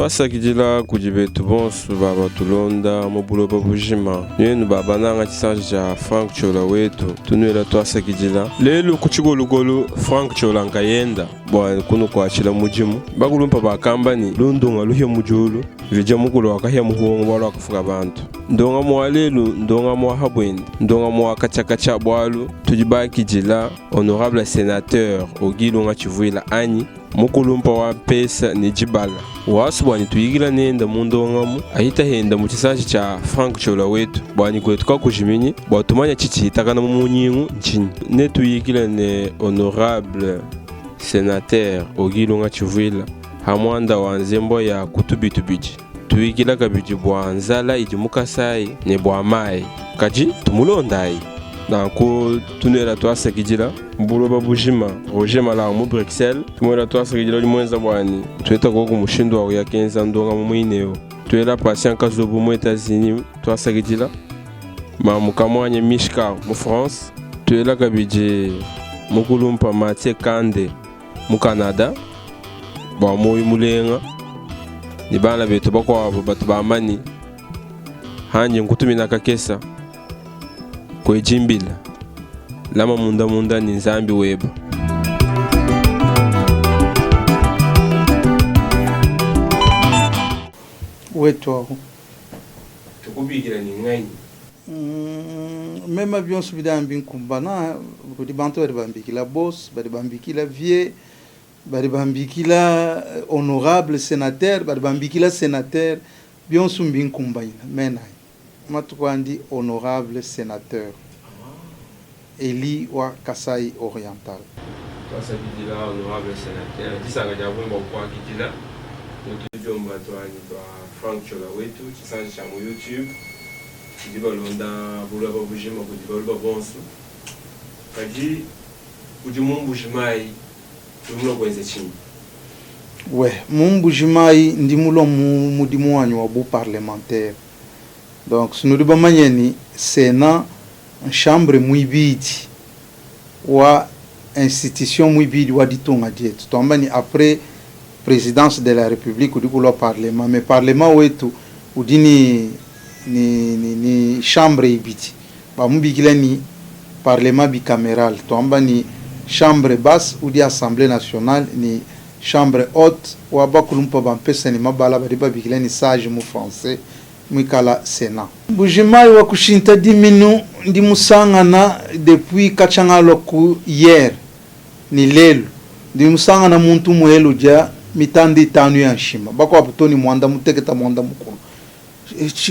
Tuasakidila kudi betu bonso ba batulonda mu buloba bujima. Nuenu ba bananga tshisanji tshia Franck Ciola wetu, tunuela tuasakidila. Lelu ku tshigolugolu Franck Ciola nkayenda bua kunukuatshila mudimu. Bakulumpa bakamba ni lundunga luhia mu diulu, mvidie mukulu wakahia muhungu bualu wakafuka bantu. Ndongamu wa lelu ndongamu wa habuende, ndongamu wa katshiakatshia bualu tudi bakidila honorable senateur Auguy Ilunga Tshivuila anyi Mukulumpa wa mpesa ne dibala wasu buanyi tuyikila nenda mu ndongamu ahita henda mu tshisanji tshia Franck Ciola wetu buanyi kuetu kakujiminyi bua tumanya tshitshi hitakana mu munyingu ntshinyi. Ne tuyikila ne honorable senateur Auguy Ilunga Tshivuila ha muanda wa nzembua ya kutubitubidi. Tuyikila kabidi bua nzala idi mu Kasai ne bua mayi. Kadi tumulondayi. Nanku tunuela tuasakidila mu buloba bujima. Roger Malanga mu Bruxelles, tumuela tuasakidila udi muenza buanyi tueta koku mushindu wa kuya kenza ndongamu muine eu. Tuela Patient Kazobu mu Etats-Unis tuasakidila. Mamu Kamuanye Mishka mu France. Tuela kabidi mukulumpa Mathieu Kande mu Canada bua muoyo mulenga ne bana betu bakuabu batu bamani hanji nkutumina kakesa kuejimbila lama munda munda ni Nzambi weba. Wetu awu. Tukubikila ni nganyi? Mema bionso bidi anu binkumbana, kudi bantu badi bambikila boss, badi bambikila vieux, badi bambikila honorable senateur, badi bambikila senateur, bionso mbinkumbanyina mena anyi. Matuku andi honorable senateur Elie wa Kasai Oriental. Tuasakidila honorable senateur, disanka dia bungi bua kukuakidila mu tudiomba tuanyi tua Franck Ciola wetu, tshisanji tshia mu YouTube tshidi balonda buloba bujima kudi baluba bonsu. Kadi udi mu Mbuji Mayi udi mulua kuenza tshinyi? We, mu Mbuji Mayi ndi mulua mu mudimu wanyi wa bu parlementaire. Donc nudi bamanye ni Senat nchambre muibidi wa institution muibidi wa ditunga dietu. Tuamba ni après presidence de la republique udi kulua parlement, mais parlement wetu udi ni ni ni, ni chambre ibidi bamubikila ni parlement bicameral. Tuamba ni chambre basse udi assemblee nationale ni chambre haute wa bakulumpa ba mpesa ni mabala badi babikila ni sage mu français muikala Senat. Mbuji-Mayi wa kushinta diminu ndi musangana depuis katshia ngalua ku hier ni lelu ndi musangana muntu muela udia mitanda itanu ya nshima bakuabu to ni muanda muteketa muanda mukulu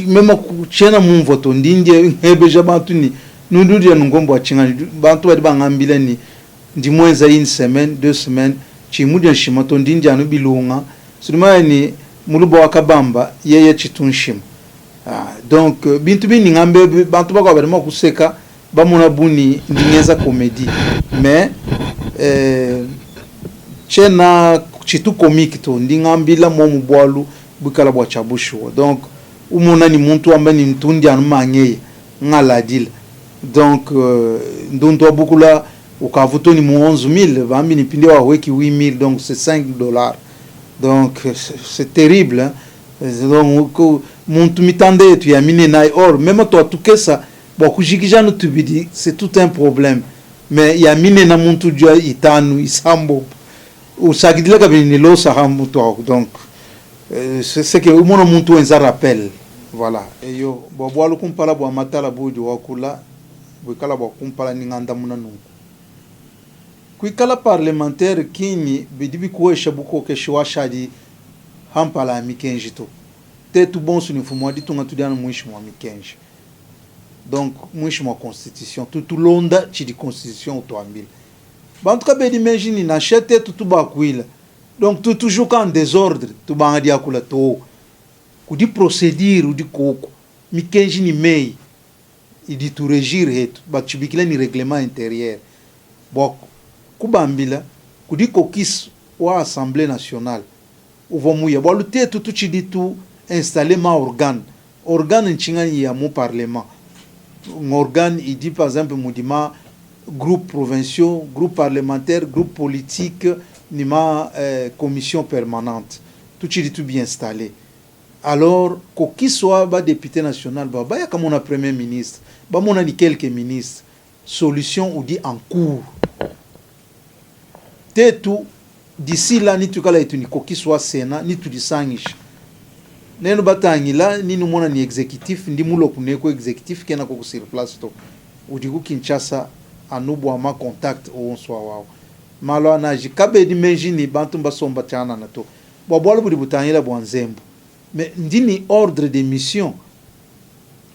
mema tshiena mumvua to ndi ndie ngebeja bantu ni nudi nudia nunku mbua tshinganyi bantu badi bangambila ni ndi muenza une semaine deux semaines tshiyi mudia nshima to ndi ndia anu bilunga sudi ni muluba wa kabamba yeye tshitu nshima. Donc bintu bindi ngamba ebi bantu bakuabu badi mua kuseka bamona bu ni ndi ngenza comedie mais tshiena tshitu comique to, ndi ngambila momu bualu buikala bua tshia bushuwa. Donc umona ni muntu wamba ni ntu ndia anu mangeya ngaladila donc ndundu wa bukula ukavu to ni mu 11000 bambi ni mpindieu wahueki 8000 donc c'est 5 dollars donc c'est terrible hein. Donc muntu mitanda yetu ya minene or meme tua tukesa bua kujikija anu tubidi c'est tout un problème mais ya minene muntu udia itanu isambombo usakidila kabidi ne losa ha mutu awu donc c'est que umona muntu wenza rappel voilà. Eyo bua bualu kumpala bua matala buudi wakula buikala bua kumpala ni ngandamuna nunku kuikala parlementaire kinyi bidi bikuesha bukokeshi washadi ha mpala ya mikenji to. Tetu bonsu ni mfumu wa ditunga tudi anu muinshi mua mikenji. Donc muinshi mua constitution tudi tulonda tshidi constitution utuambila. Bantu kabedi meji ni nansha tetu tubakuila donc tudi tujuka en desordre tubanga diakula too. Kudi procedure udi koku, mikenji ni meyi idi ituregir hetu batshibikila ni reglement interieur bua kubambila kudi caucus wa assemblee nationale uvua muya bualu tetu tutshidi tu installer ma organe. Organe ntshinganyi ya mu parlement? Ng'organe idi par exemple mudi ma groupes provinciaux, groupe parlementaire, groupe politique ni ma commission permanente. Tutshidi tubi-installer. Alors caucus wa ba deputes national bavua baya kamona premier ministre, bamona ni quelques ministres, solution udi en cours. Tetu d'ici là nituikala etu ni caucus wa senat nitudisangisha nenu batangila ni numona ni executif ndi mulua kuneku executif kena koku sur place to udi ku Kinshasa anu bua ma contact onso awawa malu a naji kabedi meji ni bantu mbasomba tshianana to bua bualu budi butangila bua nzembu mais ndi ni ordre de mission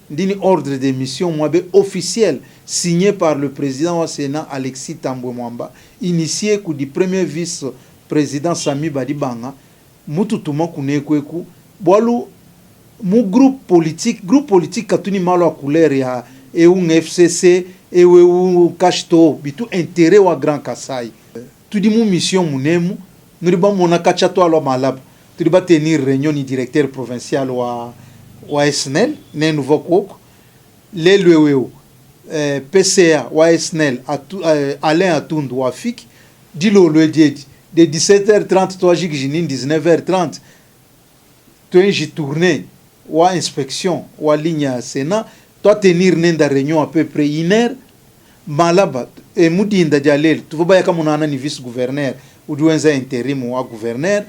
Ndi ni ordre de mission muabe officiel signe par le president wa Senat Alexis Thambwe Mwamba, initie kudi premier vice president Samy Badibanga, mututuma kuneku eku bualu mu groupe politique, groupe politique katu ni malu a couleur ya eu ng'FCC, eu eu cash to, bitu interet wa Grand Kasai. Tudi mu mission munemu, nudi bamona katshia tualua malaba, tudi ba tenir reunion ni directeur provincial wa wa SNEL nenu vua kuoku. Lelu eu eu PCA wa SNEL atu, Alain Atundu wafiki dilolo edi edi de 17h30 tuajikiji ni 19h30 tuenji tournee wa inspection wa ligne ya Senat tua tenir nenda reunion à peu près une heure malaba e mu dinda dia lelu tuvua baya kamunana ni vice gouverneur udi wenza interim wa gouverneur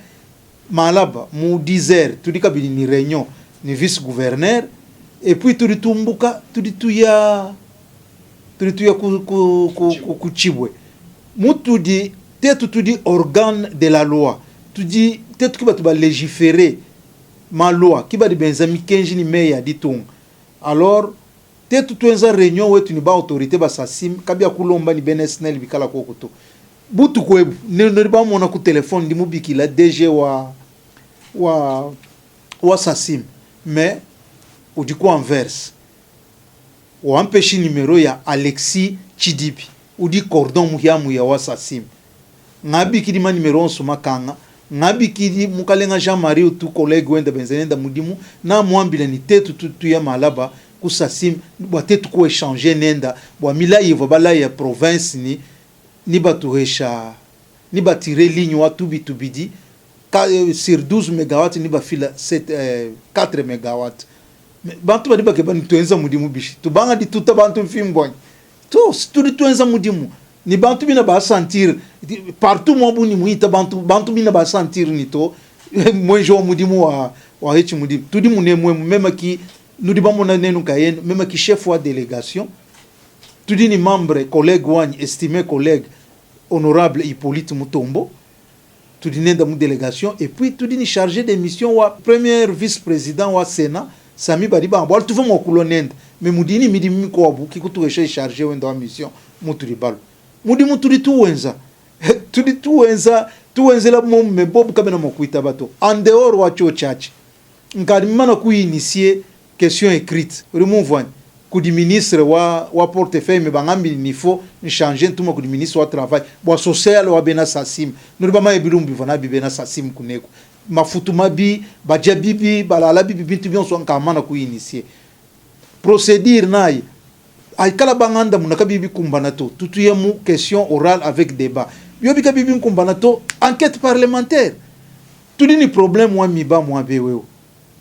malaba mu 10 heures tudi kabidi ni reunion ni vice gouverneur et puis tudi tumbuka tudi tuya tudi tuya ku, ku, ku, ku, ku Tshibwe mutudi tetu tudi organe de la loi tudi tetu ki batu ba legiferer ma loi ki badi benza mikenji ni meyi a ditunga alors tetu tuenza reunion wetu ni ba autorite ba sasim kabia kulomba ni bena SNEL bikala koku to butuku ebu nudi bamona ku telephone ndi mubikila DG wa wa wa sasim mais udi ku Anvers wampeshi numero ya Alexis Tshidibi udi cordon muhiamuhia wa sasim Ngabikidi ma numero onso makanga, ngabikidi mukalenga Jean Marie utu collegue wenda benza nenda mudimu, namuambila ni tetu tudi tuya malaba ku Sasim bua tetu ku echanger nenda bua milayi ivua balaya province ni ni batuhesha ni ba tirer ligne wa tubi tubidi ka, sur 12 megawatt ni bafila 7, 4 megawatt. Mais bantu badi bakeba ni tuenza mudimu bishi tubanga dituta bantu mfimbu anyi to tudi tuenza mudimu ni bantu bina ba sentir partout mwa buni muita bantu bantu bina ba sentir ni to mwenji wa mudimu wa wa hechi mudimu tudi munemwe mema ki nudi bamona nenu kayenu mema ki chef wa delegation tudi ni membre collègue wanyi estimé collègue honorable Hippolyte Mutombo tudi nenda mu delegation et puis tudi ni chargé de mission wa premier vice president wa Senat Samy Badibanga bualu tuvua mua kulua nenda mais mudi ni midimu mikuabu ki kutuesha chargé wenda wa mission mutudi balua mudimu tudi tuwenza tudi tuwenza tuwenzela momu mais bobu kabena mua kuitaba to en dehors wa tshiotshi atshi Nkadi mumana ku initier question ecrite udi mumvua anyi? Kudi ministre wa wa portefeuille mais bangambili ni faut nchanger ntuma kudi ministre wa travail bua social wa bena Sasim. Nudi bamanye bilumbu bivua nabi bena Sasim kuneku, mafutu mabi, badia bibi, balala bibi, bintu bionso nkamana ku initier procedure nayi aikala bangandamuna kabiyi bikumbana to, tutuya mu question orale avec debat biobi kabiyi binkumbana to enquete parlementaire. Tudi ne probleme wa miba muaba eu eu.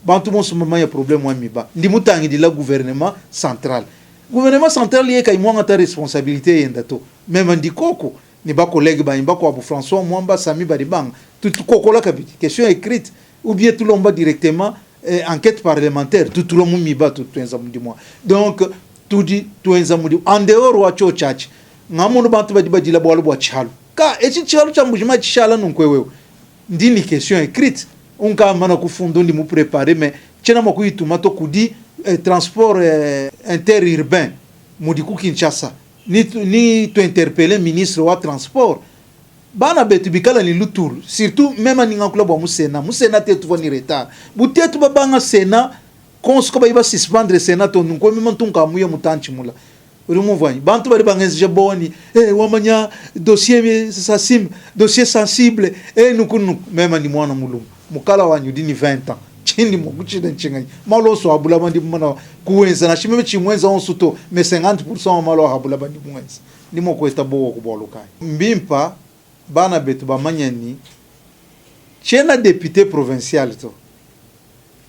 Bantu bonso mbamanya probleme wa miba. Ndi mutangidila gouvernement central. Gouvernement central yeye kayi muangata responsabilite yenda to. Meme ndi koku ne ba collegues banyi bakuabu François Mwamba, Samy Badibanga, tudi tukokola kabidi question ecrite ou bien tulomba directement enquete parlementaire, tudi tulua mu miba tudi tuenza mudimu wa. Donc tudi tuenza mudimu en dehors wa tshiotshi atshi. Ngamono bantu badi badila bualu bua tshialu. Ka etshi tshialu tshia Mbuji-Mayi tshishala nunku eu eu. Ndi ne question ecrite unka mana kufunda undi mu prepare mais tshiena mua kuyituma to kudi transport inter urbain mudi ku Kinshasa ni ni tu interpeller ministre wa transport bana betu bikala ne lutulu surtout mema ndi ngakula bua mu senat mu senat tetu tuvua ne retard bu tetu babanga senat konso kabayi ba suspendre senat to nunku mema ntunka muya mutantshi mula Udi mumvua anyi? Bantu badi bangenzeja bowa ne, Eh, wamanya, dossier sasim, dossier sensible, eh, nunku nunku. Meme ndi muana mulume, mukala wanyi udi ne 20 ans. Tshindi mua kutshina ntshinganyi? Malu onso a bulaba ndi mumana kuenza, nansha meme tshiyi muenza onso to, mais 50% wa malu a bulaba ndi muenza. Ndi mua kueta bowa ku bualu kayi? Mbimpa bana betu bamanya ne, Tshiena depute provincial to,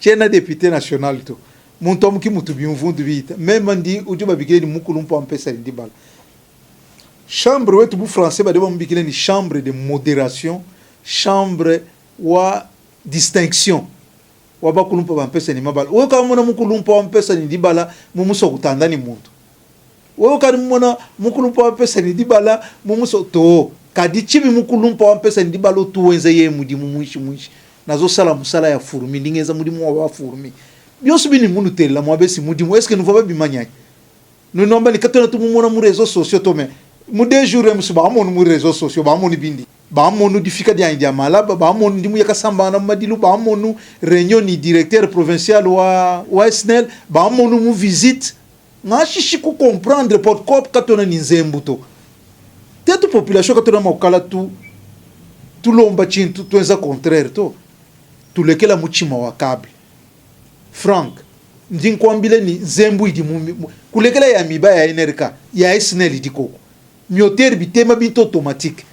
tshiena depute national to. Muntu amu ki mutu bimvundu biyita. Mema ndi udi babikile ni mukulumpa wa mpesa ni dibala. Chambre wetu bu français badi bamubikile ni chambre de moderation, chambre wa distinction wa bakulumpa ba mpesa ni mabala. Wewe kamona mukulumpa wa mpesa ni dibala mu musua kutanda ni muntu. Wewe kadi mumona mukulumpa wa mpesa ni dibala mu musua to. Kadi tshibi mukulumpa wa mpesa ni dibala utu wenza yeye mudimu muinshi muinshi. Nazosala musala ya fourmi, ndi ngenza mudimu wa ba fourmi. Bionso bindi munutelela muabesi mudimu, est-ce que nuvua babimanya? Nunomba ni katuena tumumona mu reseaux sociaux to mais mu deux jours emusu bamonu mu reseaux sociaux bamonu bindi bamonu difika dianyi dia malaba bamonu ndi muya kasambana mu madilu bamonu reunion ni directeur provincial wa wa SNEL bamonu mu visite ngashishi ku comprendre pourquoi katuena ni nzembu to tetu population katuena makala tu tulomba tshintu tuenza contraire to tulekela mutshima wa cable Frank, ndi nkuambile ni nzembu idi mu kulekela ya miba ya NRK ya SNEL idi koko miotere bitema bintu automatique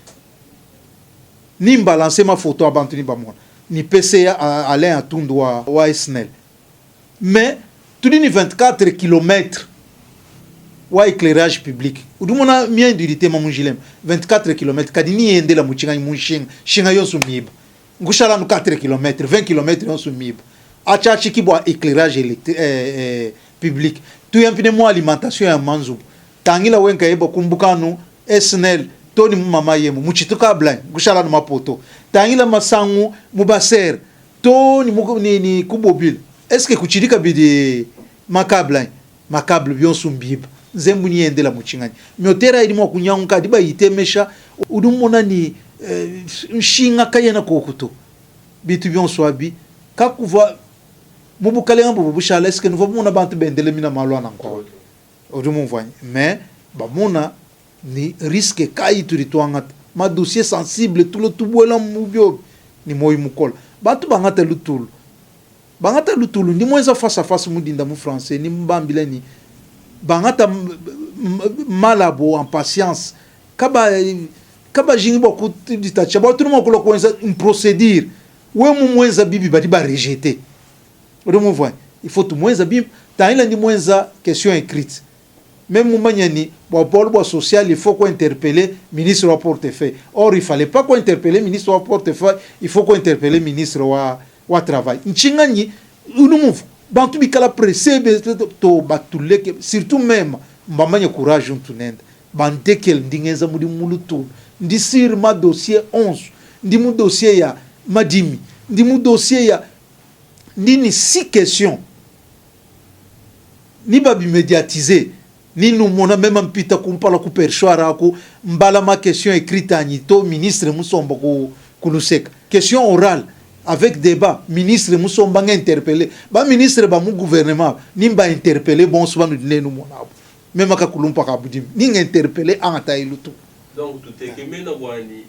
ni mbalancer ma photo abantu ni bamona ni PCA Alain Atundu wa, wa SNEL mais tudi ni 24 km wa éclairage public udi mona miendu idi tema mu njilema 24 km kadi ni yendela mu tshinganyi mu nshinga nshinga yonso miba nkushala nu 4 km 20 km yonso miba atshiatshiki bua éclairage public tuyampine mu alimentation ya manzubu tangila wenka yeba kumbukanu SNEL toni mu mama yemu muchituka blind nkushala nu mapoto tangila masangu mu basere toni mu ni, ni kubobile est-ce que kuchidika bidi makabla makabla bionso mbiba nzembu niendela muchingani myotera ili mwa kunyanguka diba yitemesha udi mona ni nshinga kayena kokuto bitu bionso abi kakuva mu bukalenga bubu bushala est-ce que nuva mona bantu bendele mina malu anankwa udi mumvwanya mais bamona ni risque kayi tudi tuangata ma dossier sensible tulo tubuela mu biobi ni moyi mukola bantu bangata lutulu bangata lutulu ndi mwenza face à face mudinda mu français ni mbambile ni bangata malabo en patience kaba kaba jingi bwa kuditacha bwa tunu makula kwenza une procédure we mu mwenza bibi badi ba rejeter udi mumvwa il faut tu mwenza bibi tangila ndi mwenza question écrite même mumanya ni bwa pôle bwa social il faut qu'on interpeller ministre wa portefeuille or il fallait pas qu'on interpeller ministre wa portefeuille il faut qu'on interpeller ministre wa wa travail nchinganyi unumuvu bantu bikala pressé to batuleke surtout même mbamanye courage ntunenda bantekel ndingenza mudi mulutu ndi sur ma dossier 11 ndi mu dossier ya madimi ndi mu dossier ya ndini six questions ni babimédiatiser ni numona meme mpita kumpala ku perchoir aku mbala ma question écrite anyi to ministre musomba ku kuluseka question orale avec débat ministre musomba nga interpellé ba ministre ba mu gouvernement ni ba interpellé bon souvent nous nenu monabo meme akakulumpa kabudimi ni nga interpellé anga ilutu donc tutekemena bwani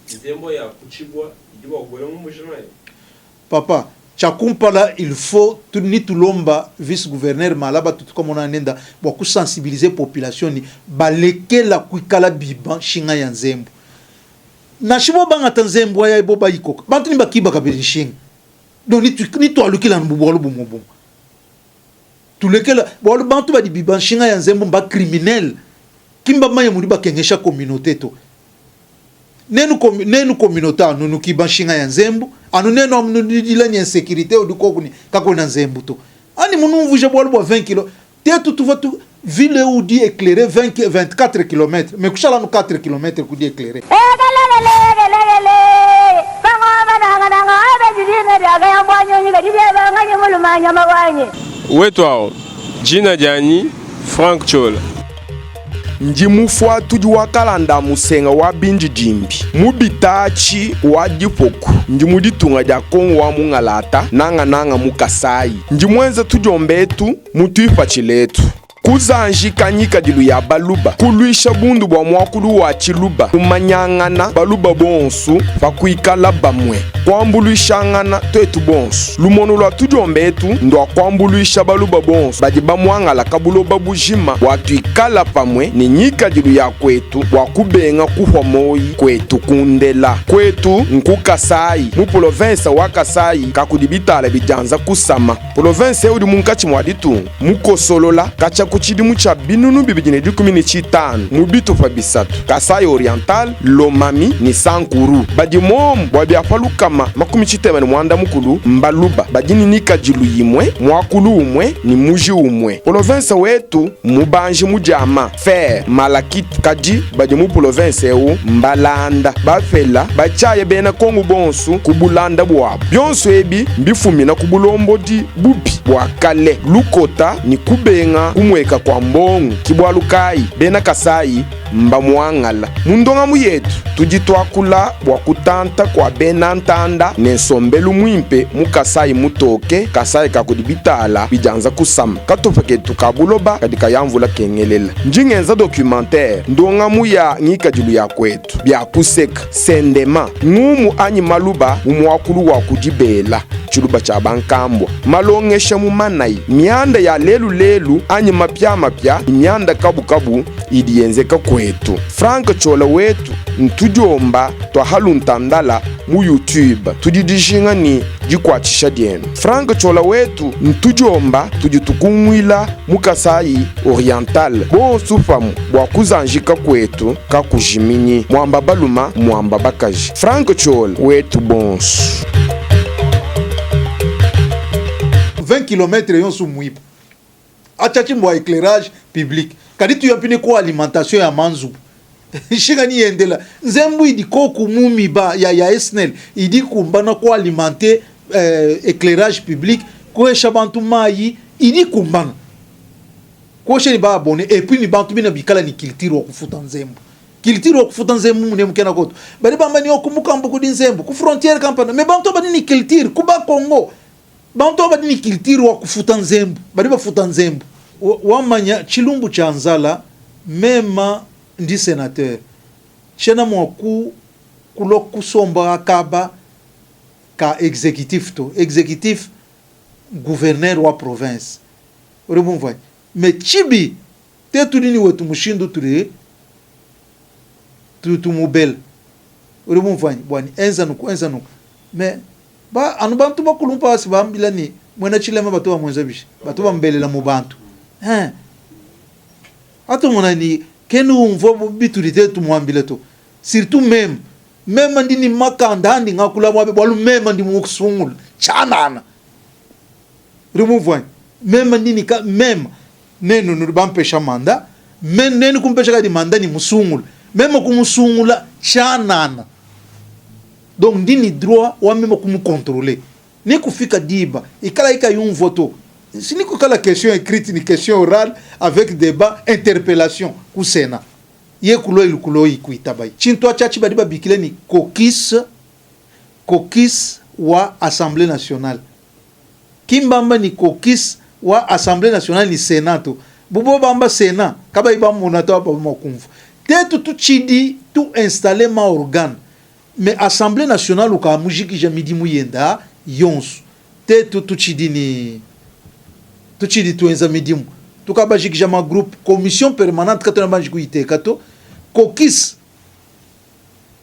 nzembo ya kuchibwa idi bagwela mu mujima papa chakumpala il faut ni tulomba vice gouverneur malaba tutukamona nenda bwa kusensibiliser population ni balekela kuikala biba nshinga ya nzembo nashibo bangata nzembo aya bo bayikoka bantu ni bakibaka be nshinga donc ni twalukila bwalu bumwe bumwe tulekela bwalu bantu badi biba nshinga ya nzembo mba criminel kimba manya mudi bakengesha communauté to nenu nenu communauté anu nukiba nshinga ya nzembo anu nenu amnudila ni insécurité odikokuni kakona nzembo to ani munumvuje bwalu bwa 20 kilo tetu tuva tu ville udi éclairé 20 24 km mais kushala nu 4 km kudi éclairé. Wetu awo jina janyi Frank Chola ndi mufuatudi wa kalanda musenga wa bindidimbi mubitachi wa dipoku ndi mu ditunga dia kongo wa mungalata nangananga mu kasayi ndi mwenza tudiombetu mu tuipatshiletu. Kuzanjika ngikadilu ya baluba, kuluisha bundu bua muakulu wa tshiluba, kumanyangana baluba bonsu pa kuikala bamue, kuambuluishangana tuetu bonsu. Lumonu lua tudiomba etu ndua kuambuluisha baluba bonsu badi bamuangalaka buloba bujima bua tuikala pamue ne ngikadilu ya kuetu bua kubenga kuhua moyi kuetu kundela. Kuetu nku Kasayi, mu polovensa wa Kasayi kakudi bitala bidianza kusama. Polovensa eu udi munkatshi mua ditunga, mukosolola katshia ku tshidimu tshia 2015 mu bitupa bisatu, Kasaï Oriental, Lomami ne Sankuru. Badi momu bua bia pa 360 mbaluba badi ne ngikadilu imue, muakulu umue ne muji umue. Polovensa wetu mmubanji mu diama, fer, malachite, kadi badi mu polovensa eu mbalanda, bapela, batshiaya bena Kongu bonsu ku bulanda buabu. Bionso ebi mbifumina ku bulombodi bubi bua kale, lukota ne kubenga kumueka kua mbongo. Ki bualu kayi bena Kasayi mbamuangala. Mu ndongamu yetu tudi tuakula bua kutanta kua bena ntanda ne nsombelu muimpe mu Kasayi mutoke, Kasayi ka kudi bitala bidianza kusama. Katupa ketu ka buloba kadi kaya mvula kengelela. Ndi ngenza documentaire, ndongamu ya ngikadilu ya kuetu, bia kuseka, sendema, ngumu anyi maluba mu muakulu wa ku dibela, tshiluba tshia bankambua, malongesha mu manayi, mianda ya lelu lelu anyi mapiamapia ne mianda kabukabu idi yenzeka kuetu. Franck Ciola wetu ntudiomba tua haluntandala mu YouTube. Tudi dijinga ne dikuatshisha dienu. Franck Ciola wetu ntudiomba tudi tukunguila mu Kasayi Oriental bonsu pamue bua kuzanjika kuetu kakujiminyi. Muamba baluma muamba bakaji. Franck Ciola wetu bonsu. 20 kilomètres yonso muipa atshiatshi mbua eclairage public kadi tuya mpine ku alimentation ya manzubu nshinga ni yendela nzembu idi koku mu miba ya, ya SNEL idi kumbana ku alimenter eclairage public kuesha bantu mayi idi kumbana kuosha ni ba abonné et puis ni bantu bina bikala ni culture wa kufuta nzembu culture wa kufuta nzembu mune mukena koto badi bamba ni okumukambu kudi nzembu ku frontière kampana mais bantu badi ni culture ku ba Congo Bantu aba badi ne culture wa kufuta nzembu, badi bafuta nzembu. Wamanya tshilumbu tshia nzala, mema ndi senateur, tshiena mua ku kulua kusomba kaba ka executif to, executif gouverneur wa province, udi mumvua anyi? Mais tshibi te tudi ne wetu mushindu tudi tumubela, udi mumvua anyi? Bua ni enza nuku enza nuku mais Ba anu bantu bakulumpa basi bambila ne muena tshilema batu bamuenza bishi? Batu bamubelela mu bantu. Hein. Atumona ni kena umvua bitudi te tumuambila to. Surtout meme. Meme ndi ni makanda andi ngakula muabe bualu meme ndi mukusungula. Tshianana. Udi mumvua anyi? Meme ndi ni ka meme nenu nudi bampesha manda, meme nenu kumpesha kadi manda ni musungula. Meme kumusungula tshianana. Donc ndi ni droit wa meme kumu controler. Ni kufika diba ikala ika yumvua to. Si ni kukala question ecrite ni question orale avec debat interpellation ku Senat. Ye kuloi lukuloi kuitabayi. Tshintu atshi atshi badi babikila ni caucus, caucus wa Assemblee nationale. Ki mbamba ni caucus wa Assemblee nationale ni Senat to. Bu bobo bamba Senat kabayi bamona to apa mua kumvua. Tetu tutshidi tu installer ma organe Mais assemblee nationale uka mujikija midimu yenda yonsu. Tetu tutshidi ni tutshidi tuenza midimu. Tukabajikija ma groupe, commission permanente katuena banji kuyiteka to. Caucus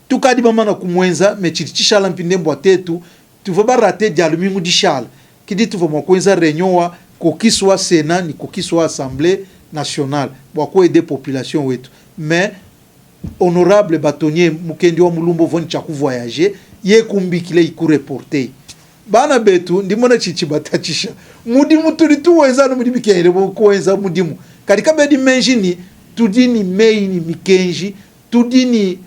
tukadi bamana kumuenza mais tshidi tshishala mpinde mbua tetu tuvua ba rate dia lumingu dishala ki dituvua mua kuenza reunion wa caucus wa senat ni caucus wa assemblee nationale bua ku aider population wetu mais Honorable Batonnier Mukendi wa Mulumba uvua ne tshia ku voyager, ye kumbikila yi ku reporter. Bana betu, ndi mona tshidi tshibatatshisha. Mudimu tudi tuwenza anu mudi bikengela bua kuenza mudimu. Kadi kabedi meji ni tudi ne meyi ne mikenji, tudi ne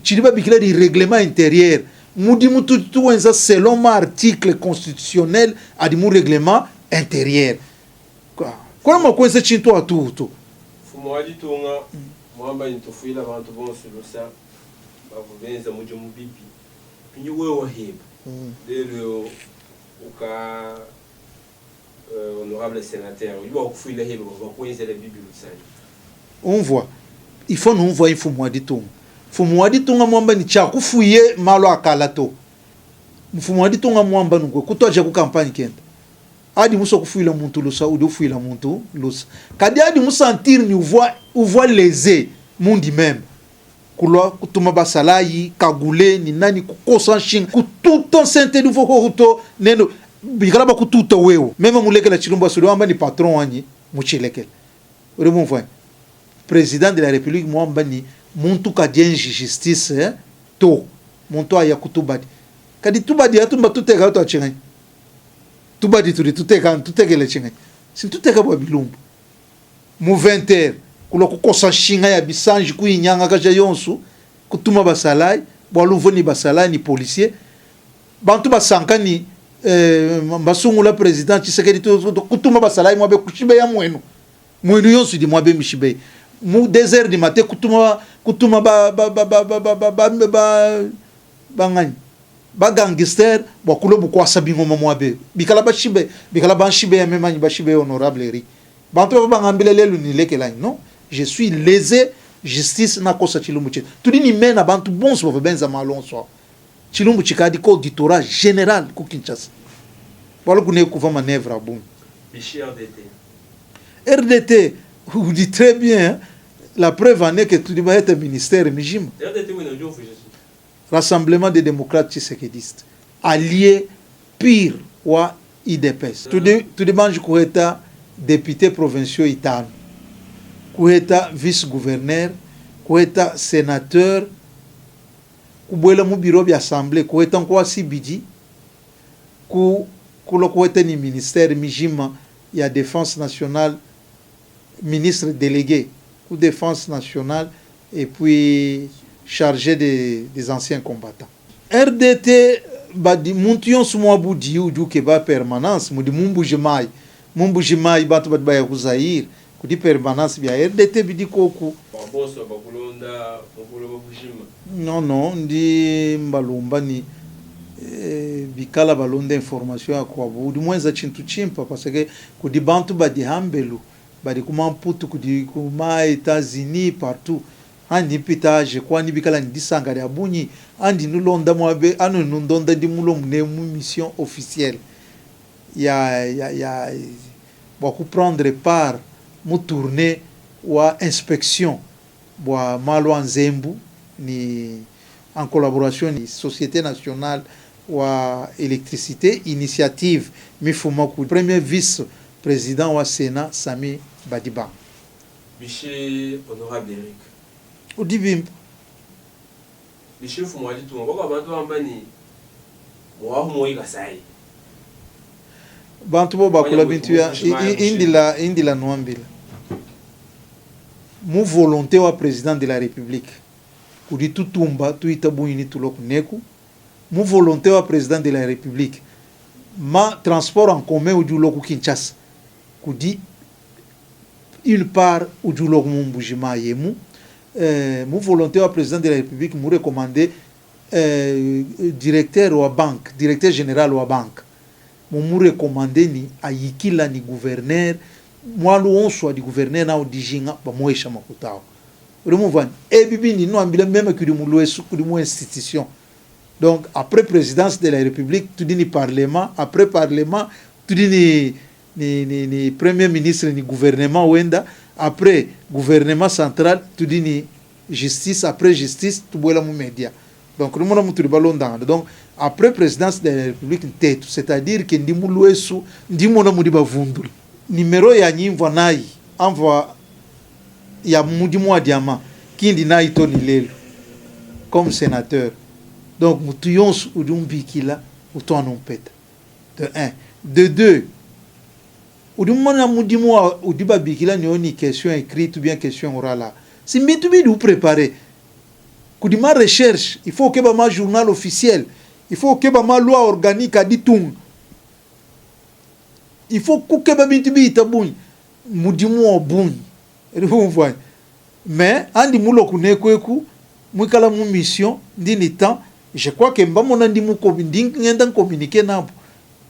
tshidi babikila di reglement interieur. Mudimu tudi tuwenza selon ma articles constitutionnels adi mu reglement interieur. Kuena mua kuenza tshintu atuhu to. Mfumu wa ditunga muamba ne tufuila bantu bonso lusa bavua benza mudimu bibi. Mpindieu wewe heba lelu eu uka. Honorable senateur, udi bua kufuila hebe bavua bakuenzela bibi lusanyi. Unvua, il faut nunvua mfumu wa ditunga. Mfumu wa ditunga muamba ni tshiakufuye malu a kala to. Mfumu wa ditunga muamba nunku kutuadija ku campagne kenda. Adi musua kufuila muntu lusa udi ufuila muntu lusa. Kadi adi musentir ni uvua uvua lese mundi meme. Kulua kutuma basalayi, kagule ni nani kukosa nshinga kututa nsentedi uvua koku to nenu bikala bakututa wewe. Meme mulekela tshilumbu asi udi wamba ni patron wanyi mutshilekele. Udi mumvua anyi? President de la republique muamba ni muntu kadienji justice to. Muntu aya ku tubadi. Kadi tubadi atu mbatuteka tua tshinganyi? Tubadi tudi tuteka tutekela tshinganyi? Si ntuteka bua bilumbu. Mu 20 heures kulua kukosa nshinga ya bisanji kuyinyangakaja yonsu, kutuma basalayi bualu uvua ni basalayi ni policier. Bantu basanka ni eh, mbasungula president Tshisekedi kutuma basalayi muabe kushibeya muenu. Muenu yonsu idi muabe mishibeya. Mu 2 heures du matin kutuma kutuma ba ba ba ba ba ba ba ba ba banganyi ba gangster bua kulua bukuasa bingoma muabe bikala bashibe bikala banshibeya meme anyi bashibeya honorable Eric. Bantu bavua bangambila lelu ni lekela anyi? Non, je suis lese justice nakosa tshilumbu tshietu. Tudi ni mena bantu bonso bavua benza malu onso awu. Tshilumbu tshikadi ku auditorat general ku Kinshasa. Bualu kuneku kuvua manevre a bungi. Bishi RDT? RDT udi très bien, la preuve en est que tudi baheta ministère mijima. RDT wena udi umvuija tshinyi? Rassemblement des democrates tshisekedistes, allie pur wa udps. Tudi tudi banji kuheta deputes provinciaux itanu, kuheta vice gouverneur, kuheta senateur, kubuela mu bureau bia assemblee, kuheta nkuasa ibidi, ku kulua kuheta ni ministère mijima ya defense nationale, ministre delegue ku defense nationale et puis charge de, des anciens combattants. RDT badi muntu yonso muabu udiyi udi ukeba permanence mudi mu Mbuji Mayi, mu Mbuji Mayi bantu badi baya ku Zaire kudi permanence bia RDT bidi koku. Bua bonso bakulonda mu buloba bujima. Non non ndi mbalomba ni bikala balonda information ya kuabu udi muenza tshintu tshimpa parce que kudi bantu badi hambelu badi ku Mamputu kudi ku ma Etats Unis partout andi mpita je crois ni bikala ni disanka dia bunyi andi nulonda muabe anu nundonda ndi mulua munemu mu mission officielle ya ya ya bua ku prendre part mu tournee wa inspection bua malu a nzembu ni en collaboration ni Societe nationale wa electricite, initiative mifuma ku premier vice president wa Senat Samy Badibanga. Bishi honorable Eric. Udi bimpe. Bishi mfumu wa ditunga bakua bantu bamba ni muahu moyi Kasai. Bantu bo bakula bintu ya indila indila nuambila mu volonte wa president de la republique kudi tutumba tuita bunyi ni tulua kuneku mu volonte wa president de la republique ma transport en commun udi ulua ku Kinshasa kudi une part udi ulua mu Mbuji Mayi emu mu volonte wa president de la republique mu recommande directeur wa banque directeur general wa banque mumu recommande ni ayikila ni gouverneur mualu onso adi gouverneur nawu dijinga bamuesha makuta awu udi mumvua anyi ebi bindi nuambila meme kudi mu luesu kudi mu institution donc après presidence de la republique tudi ni parlement après parlement tudi ni ni, ni, ni premier ministre ni gouvernement wenda après gouvernement central tudi ni justice après justice tubuela mu media donc numona mutudi balondangana donc après presidence de la republique ntetu c'est à dire que ndi mu luesu ndi mona mudi bavundula numero yanyi mvua nayi amvua ya mudimu wa diamant kindi nayi to ni lelu comme senateur donc mutu yonso udi umbikila utu anu umpeta de un de deux Udi mumona mudimu wa udi babikila ne ni question ecrite ou bien question orale si mbintu bidi uprepare kudi ma recherche il faut okeba ma journal officiel il faut okeba ma loi organique a ditunga il faut kukeba bintu biyita bungi mudimu wa bungi udi umvua mais andi mulua kuneku eku muikala mu mission ndi ni temps je crois que mbamona ndi muko ndi ngenda ncommuniquer nabo.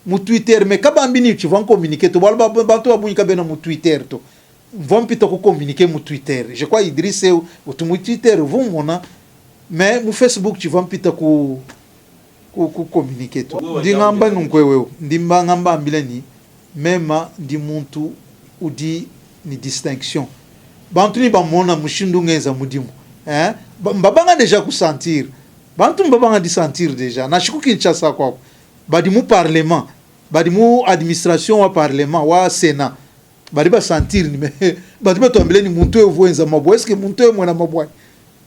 Mu Twitter mais kabambi ni tshivua ncommuniquer to bualu bantu ba bungi kabena mu Twitter to. Mvua mpita ku communiquer mu Twitter. Je crois Idriss eu utu mu Twitter uvua umona mais mu Facebook tshivua mpita ku ku ku communiquer to. Ndi ngamba nunku eu ndi mbanga mbambila ni mema ndi muntu udi ni distinction. Bantu ni bamona mushindu ngenza mudimu hein mbabanga dejà ku sentir. Bantu mbabanga di sentir dejà nansha ku Kinshasa kuaku. Badi mu parlement, badi mu administration wa parlement wa senat badi ba sentir ni mais badi batuambila ni muntu eu uvua wenza mabua, est ce que muntu eu muena mabua anyi?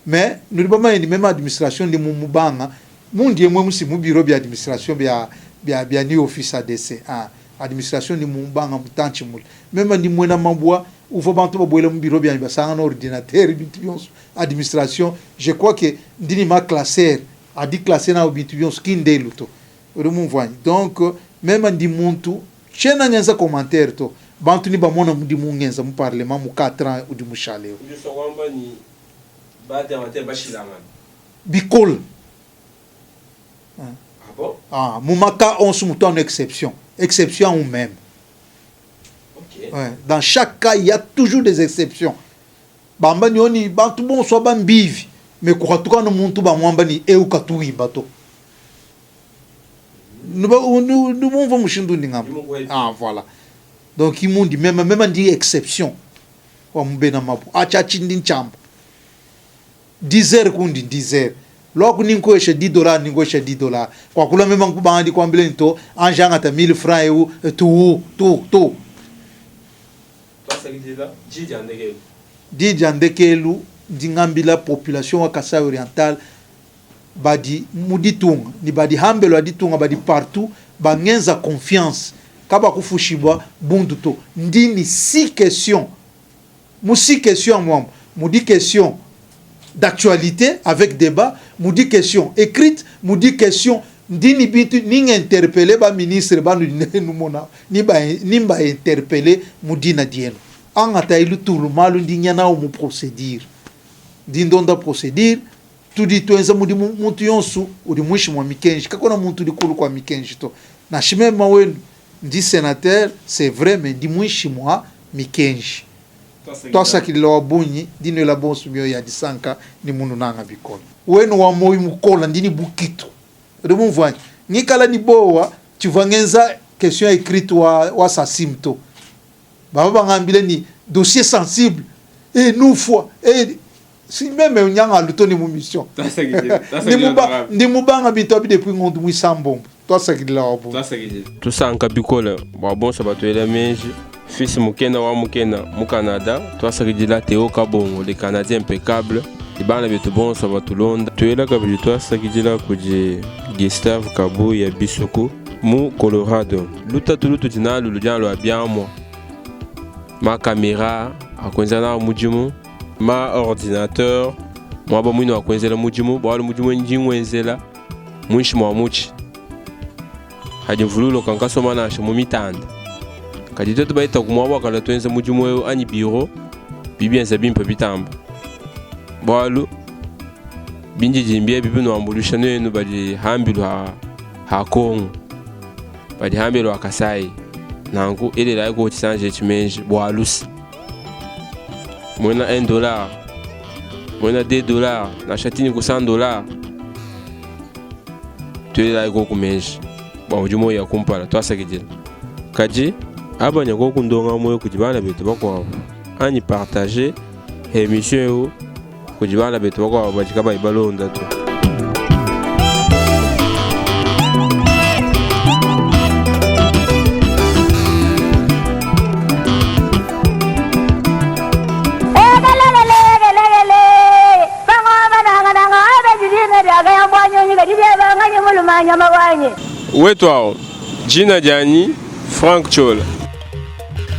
Mais nudi bamanye ni meme administration ndi mumubanga mundi emue musi mu bureau bia administration bia bia bia ni office ADC ah administration ndi mumubanga mutantshi mule. Meme ndi muena mabua uvua bantu babuela mu bureau bianyi basangana ordinateur bintu bionso administration je crois que ndi ni ma classeur Adi classe nawu bintu bionso ki ndelu to udi mumvua anyi donc mema ndi muntu tshiena ngenza commentaire to bantu ni bamona mudimu ungenza mu parlement mu 4 ans udi mushale eu. Udi usua kuamba ni ba dermateurs bashilangana? Bikole. Ah bon? Ah, mu ma cas onso mutu anu exception, exception au meme. Ok. Ouais, dans chaque cas il ya toujours des exceptions. Bamba ni oni bantu bonso aba mbivi mais kuhatuka anu muntu bamuamba ni eu katu wiba to. Nubumvua mushindu undi ngamba. Ah voilà. Donc imundi mema mema ndi exception wa mu bena mabu. Achi achi ndi ntshiamba. 10 heures kundi 10 heures. Luaku ni nkuesha 10 dollars ni nkuesha 10 dollars. Kuakula mema nkubanga ndi kuambila ni to anje angata 1000 francs eu tu tu tu. Tuasakidila di dia ndekelu. Di dia ndekelu ndi ngambila population wa Kasai Oriental badi mu ditunga ne badi hambelu a ditunga badi partout bangenza confiance kabakufushibua bundu to. Ndi ne six questions, mu six questions amu mudi question d'actualite avec debat, mudi question ecrite, mudi question ndi ne bintu ni ng'interpeller ba ministres banudi numona ni ba ni mba interpeller mu dina dienu. Angatayi lutulu malu ndi nya nawu mu procedure. Ndi ndonda procedure, tudi tuenza mudimu muntu yonsu udi muinshi mua mikenji, kakuena muntu udi kulu kua mikenji to. Nansha mema wenu ndi senateur c'est vrai mais ndi muinshi mua mikenji. Tuasakidila wa bungi, ndi nuela bonsu mioyo ya disanka ne mununanga bikole. Wenu wa muoyo mukola ndi ne bukitu. Udi mumvua anyi? Ngikala ne bowa tshivua ngenza question ecrite wa wa Sasim to. Bavua bangambile ne dossier sensible eh nufua eh si meme nyangalu to ne mu mission. Ndi muba ndi mubanga bintu abi depuis ngondu muisambombo. Tuasakidila wa bungi. Tusanka bikole bua bonso batuela meji. Fils Mukena wa Mukena mu Canada, tuasakidila Theo Kabongo le Canadien impeccable ne bana betu bonso batulonda. Tuela kabidi tuasakidila kudi Gustave Kabuya Bisuku mu Colorado. Lutatu lutudi nalu ludi anu lua biamua, ma kamera a kuenza nawu mudimu, ma ordinateur, muaba muine wa kuenzela mudimu, bualu mudimu ndi nguenzela muinshi mua mutshi. Hadi mvula uloka nkasomba nansha mu mitanda. Kadi tuetu bayita ku muaba wa kala tuenza mudimu eu anyi biro, bidi bienza bimpe bitamba. Bualu bindidimbi ebi binuambuluisha nuenu badi hambilu ha, ha Kongo, badi hambelu ha Kasai. Nanku elelayi ku tshisanji etshi meji bua luse. Muena 1 dollar, muena 2 dollar, nansha tini ku 100 dollar. Tuelelayi koku meji bua mudimu oyi ya kumpala. Tuasakidila. Kadi abanya koku ndongamu ewu kudi bana betu bakuabu anyi partager emission ewu kudi bana betu bakuabu badi kabayi balonda to. Wetu awu, dina dianyi Franck Ciola.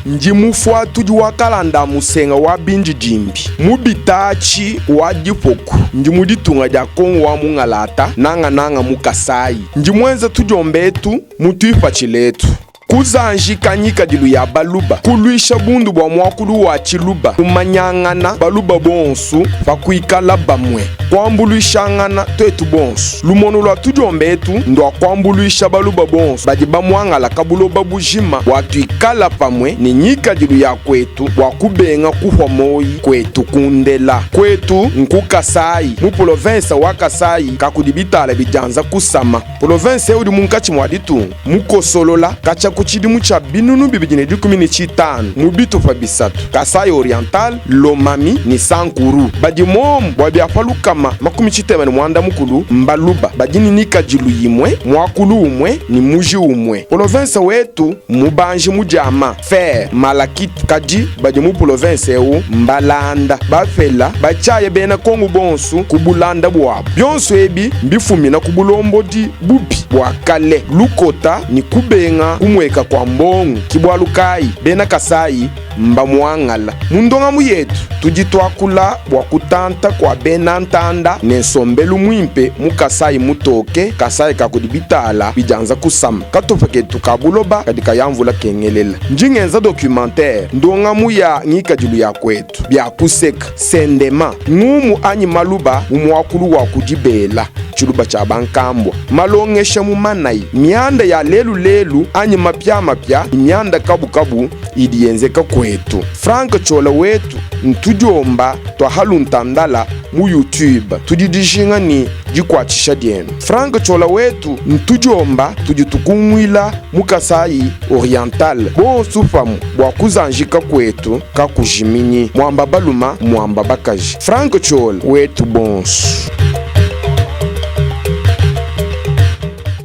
Ndi mufuatudi wa kalanda a musenga wa bindidimbi mu bitaatshi wa dipoku. Ndi mu ditunga dia Kongo wa mungalata, nangananga mu Kasayi. Ndi muenza tudiomba etu mu tuipatshila etu. Kuzanjika ngikadilu ya Baluba, kuluisha bundu bua muakulu wa Tshiluba, kumanyangana Baluba bonsu pa kuikala bamue, kuambuluishangana tuetu bonsu. Lumonu lua tudiomba etu ndua kuambuluisha Baluba bonsu badi bamuangalaka buloba bujima bua tuikala pamue ne ngikadilu ya kuetu bua kubenga kuhua moyi kuetu kundela. Kuetu nku Kasayi, mu polovensa wa Kasayi kakudi bitala bidianza kusama. Polovense eu udi munkatshi mua ditunga, mukosolola katshia ku tshidimu tshia 2015 mu bitupa bisatu, Kasaï Oriental, Lomami ne Sankuru. Badi momu bua bia pa 60 mbaluba badi ne ngikadilu imue, muakulu umue ne muji umue. Polovense wetu mmubanji mu diama, fer, malachite, kadi badi mu polovense eu mbalanda, bapela, batshiaya bena Kongu bonsu ku bulanda buabu. Bionso ebi mbifumina ku bulombodi bubi bua kale, lukota ne kubenga kumueka kua mbongo. Ki bualu kayi bena Kasayi mbamuangala. Mu ndongamu yetu tudi tuakula bua kutanta kua bena ntanda ne nsombelu muimpe mu Kasayi mutoke, Kasayi ka kudi bitala bidianza kusama. Katupa ketu ka buloba kadi kaya mvula kengelela. Ndi ngenza documentaire, ndongamu ya ngikadilu ya kuetu, bia kuseka, sendema, ngumu anyi maluba mu muakulu wa ku dibela, tshiluba tshia bankambua, malongesha mu manayi, mianda ya lelu lelu anyi mapiamapia ne mianda kabukabu idi yenzeka kuetu. Franck Ciola wetu ntudiomba tua haluntandala mu YouTube. Tudi dijinga ne dikuatshisha dienu. Franck Ciola wetu ntudiomba tudi tukunguila mu Kasaï Oriental bonsu pamue bua kuzanjika kuetu kakujiminyi. Muamba baluma muamba bakaji. Franck Ciola wetu bonsu.